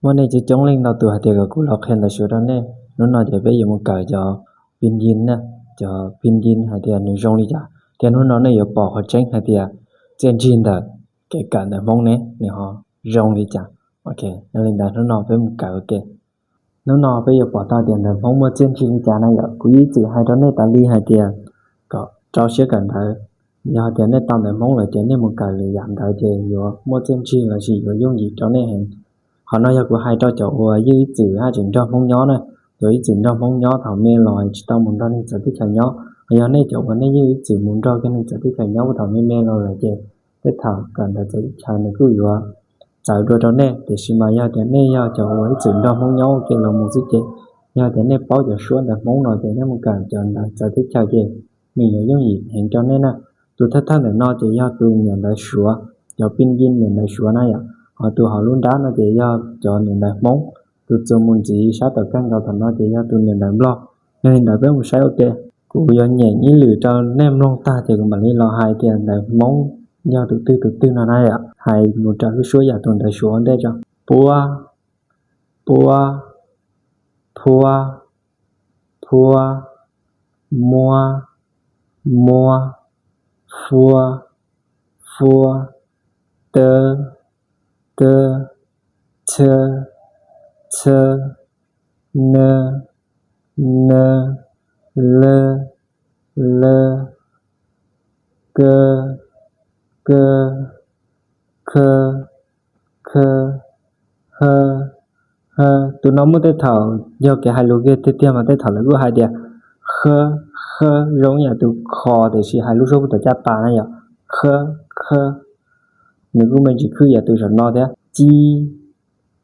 Muaj nej coob coob leej ntau tus hais tias kom kuv los qhia ntawv Suav rau nej. Hnub no ces peb yuav mus kawm cov pin yin na, cov pin yin hais tias nws zoo li cas. Thiab hnub no nej yuav pom qhov tseeb hais tias txiaj ntsig ntawm kev kawm ntawv Hmoob ne nws ho zoo li cas. Ok, yog li ntawd hnub no peb mus kawm ua ke. Hnub no peb yuav pom tau tias ntawv Hmoob muaj txiaj ntsig li cas na yom. Kuv ib txwm hais rau nej tas li hais tias kom rau siab kawm ntawv. Yog tias nej tau ntawv Hmoob lawm ces nej mus kawm lwm yam ntawv ces yuav muaj txiaj ntsig lossis yuav yooj yim rau nej heev. Qhov no yog kuv hais rau cov uas yeej ib txwm haj tseem nrog Hmoob nyob na, cov ib txwm nrog Hmoob nyob thaum me los tsis tau mus nrog neeg txawv teb chaws nyob. Yog nej cov uas nej yeej ib txwm mus nrog neeg txawv teb chaws nyob thaum me me los lawm ces tej thaum kawm ntawv txawv teb chaws nws kuj yuav txawv dua rau nej. Tiam sis mas yog tias nej yog cov uas ib txwm nrog Hmoob nyob ua ke los mus xwb ces yog tias nej paub cov suab ntawv Hmoob no ces nej mus kawm cov ntawv txawv teb chaws ces nws yuav yooj yim heev rau nej na. Tus thawj thawj ntawm no ces yog tus niam ntawv Suav, cov pin yin niam ntawv Suav na yom. Ho tus hauv lub nrab no ces yog cov niam ntawv Hmoob. Tus txuas mus ntxiv sab tom kawg nkaus tom no ces yog tus niam ntawv Nplog. Yog li ntawd peb mus saib ua ke. Kuv yuav nyeem ib lwm rau nej mloog tag ces kuv mam li los hais tias ntawv Hmoob yog tus twg tus twg no na yom. Hais mus raws lub suab yam tus ntawv Suav ua ntej tso. Puab, puab, phuab, phuab, muab, muab, fuab, fuab, tawb, tawb, txhab, txhab, nawb, nawb, lawb, lawb, kawb, kawb, khawb, khawb, hawb, hawb. Tus no muaj tej thaum yog kev hais lus kiag tiag tiag mas tej thaum lawv kuj hais tias khawb, khawb zoo yam tus kho tiam sis hais lub suab puag tom caj pas na yom. Khawb, khawb. Nws kuj me ntsis khwb yam tus saum no thiab. Cib,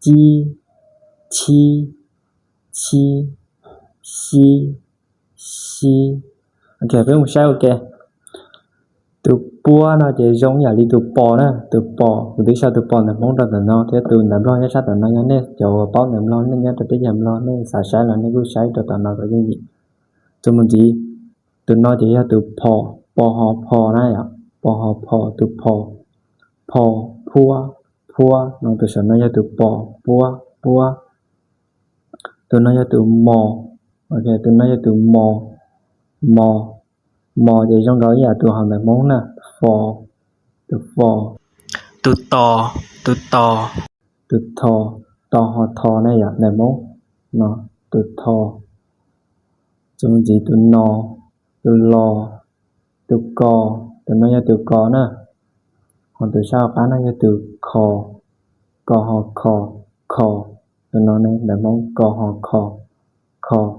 cib, chib, chib, xib, xib. Ok, peb mus saib ua ke. Tus puab no ces zoo yam li tus pos na, tus pos. Kuv twb sau tus pos ntawv Hmoob rau tom no thiab tus ntawv Nplog nyob sab tom no. Yog nej cov uas paub ntawv Nplog, nej nyob rau teb chaws Nplog nej xav saib los nej kuj saib rau tom no kom yooj yim. Txuas mus ntxiv, tus no ces yog tus phos, pos ho phos na yom, pos ho phos, tus phos, phos, phuab, phuab no, tus saum no yog tus pos, puab, puab. Tus no yog tus mos, ok, tus no yog tus mos, mos, mos ces zoo nkaus ib yam tus hauv ntawv Hmoob na, fos, tus fos, tus tos, tus tos, tus thos, tos ho thos na yom, ntawv Hmoob no, tus thos. Txuas mus ntxiv tus nos, tus los, tus kos, tus no yog tus kos na. Ho tus sab hauv qab no yog tus khos, kos ho khos, khos. Tus no ne ntawv Hmoob kos ho khos, khos.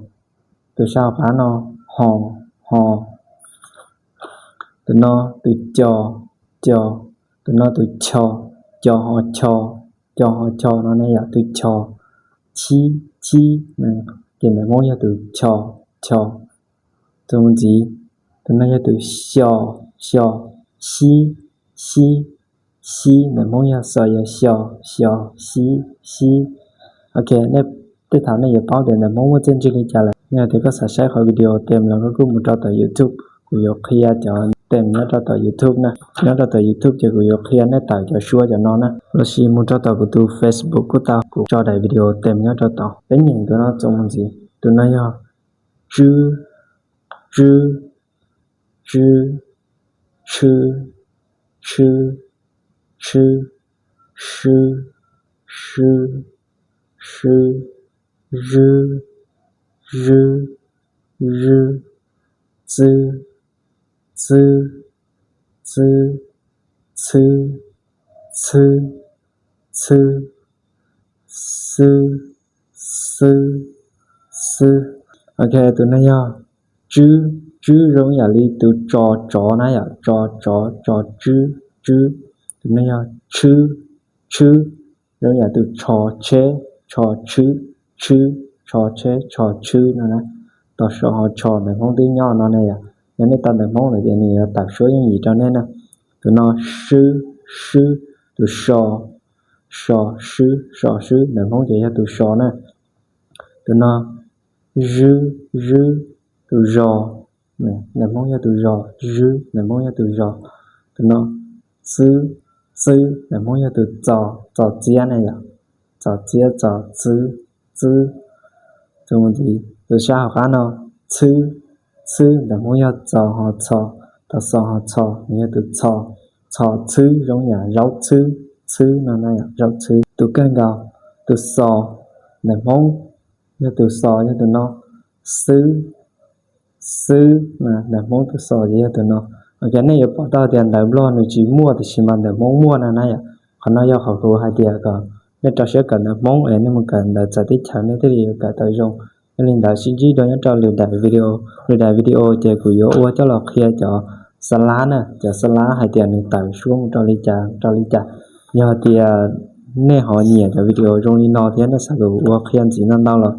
Tus sab hauv qab no hos, hos. Tus no tus cos, cos. Tus no tus chos, cos ho chos, cos ho chos no ne yom, tus chos. Chib, chib, ces ntawv Hmoob yog tus chos, chos. Txuas mus ntxiv, tus no yog tus xyos, xyos, xib, xib, xib, ntawv Hmoob yog xos yos xyos, xyos, xib, xib. Ok, nej tej thaum nej yuav paub tias ntawv Hmoob muaj txiaj ntsig li cas lawm. Yog tias koj xav saib qhov video tes los koj kuj mus rau tom YouTube, kuv yuav qhia cov tes nyob rau tom YouTube na. Nyob rau tom YouTube ces kuv yuav qhia nej tawm cov suab cov no na. Lossis mus rau tom kuv tus Facebook kuj tau, kuv tso daim video tes nyob rau tom. Peb nyeem tus no txuas mus ntxiv. Tus no yog tswb, tswb, tswb, tshwb, tshwb, tshwb, swb, swb, swb, zwb, zwb, zwb, txwb, txwb, txwb, txhwb, txhwb, txhwb, xwb, xwb, xwb. Ok, tus no yog tswb, tswb zoo yam li tus tso tsov na yom, tso tsov, tso tswb, tswb. Tus no yog tshwb, tshwb zoo yam tus tsho tsheb, tsho tshwb, tshwb, tsho tsheb, tsho tshwb no na. Tos so ho tsho ntawv Hmoob twb nyob no ne yom. Yog nej tau ntawv Hmoob lawm ces nws yuav tawm suab yooj yim rau nej na. Tus no swb, swb, tus so, so swb, so swb ntawv Hmoob ces yog tus so na. Tus no zwb, zwb, tus zos, ntawv Hmoob yog tus zos, zwb ntawv Hmoob yog tus zos. Tus no txwb, txwb ntawv Hmoob yog tus txos, txos txiab na yom. txos txiab txos txwb, txwb. Tus sab hauv qab no, txhwb, txhwb, ntawv Hmoob yog txos ho txhos, txos ho txhos, nws yog tus txhos, txhos txhwb zoo yam zaub txhwb, txhwb no na yom, zaub txhwb. Tus kawg nkaus, tus xos, ntawv Hmoob yog tus xos yog tus no, xwb, xwb, ntawv Hmoob tus xos ces yog tus no. Ok, nej yuav pom tau tias ntawv Nplog nws tsis muaj tiam sis mas ntawv Hmoob muaj na na yom. Qhov no yog qhov kuv hais tias kom nej rau siab kawm ntawv Hmoob es nej mus kawm ntawv txawv teb chaws nej thiaj li yuav kawm tau zoo. Yog li ntawd sib ntsib dua nyob rau lwm daim video. Lwm daim video ces kuv yuav ua coj los qhia cov xa lab na, cov xa lab hais tias nws tawm suab mus rau li cas rau li cas. Yog tias nej ho nyiam cov video zoo li no thiab nej xav kom kuv ua qhia ntxiv no ntau los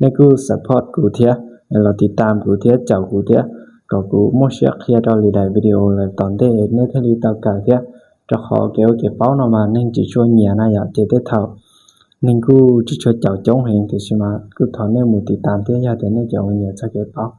nej kuj support kuv thiab, los tiv tam kuv thiab caum kuv thiab, kom kuv muaj siab qhia rau lwm daim video lawm tom ntej nej thiaj li tau kawm thiab. Rau qhov kev ua kev paub no mas neeg tsis tshua nyiam na yom, ces tej thaum neeg kuj tsis tshua caum coob heev, tiam sis mas kuj thov nej mus tiv tam thiab yog tias nej cov uas nyiam txog kev paub.